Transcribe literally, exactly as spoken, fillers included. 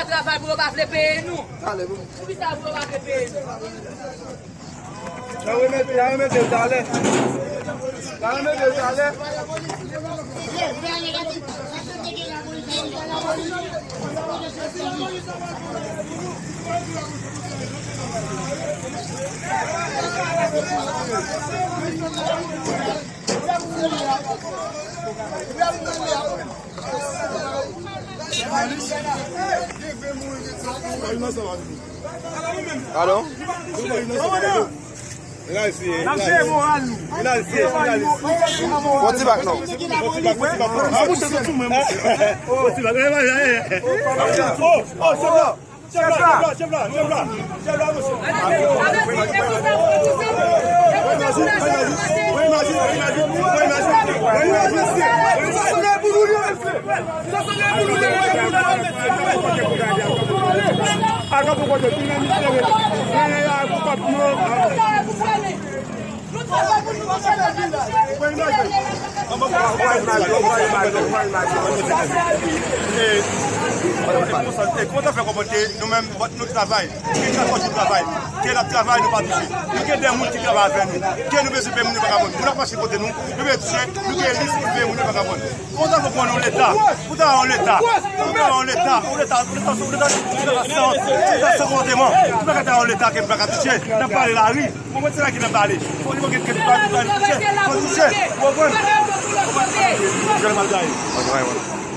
Travay pou yo pa vle peye nou. Poukisa pou yo pa vle peye nou? N a remete, n a remete l talè. N a remete l talè. Padon? N ap jere moral nou. Fò ti bak non. Fò ti bak, fò ti bak. Fò ti bak. Oh, oh, chèf la. Chèf la, chèf la, chèf la, chèf la, mesye. Kòman sa fè konpòte nou menm, nou travay, nou gen katòz jou travay, ke n ap travay, nou pa touche. Nou gen de moun ki travay avè nou, ke nou bezwen peye moun yo pa ka pran. Moun ap mache kote nou, nou bezwen touche, nou gen lis pou peye moun yo pa ka pran. Kòman sa fè pou nou leta, pou ta yon leta, pou ta yon leta, yon leta, yon leta, yon leta san, yon leta san konpòteman. Nou pa ka ta yon leta ke nou pa ka touche, n ap pale lari. Bon, mwen se la ki nan pale. Fò li manke kèk pa, pa touche. Fò touche. Ou konprann? Jan l mal gaye.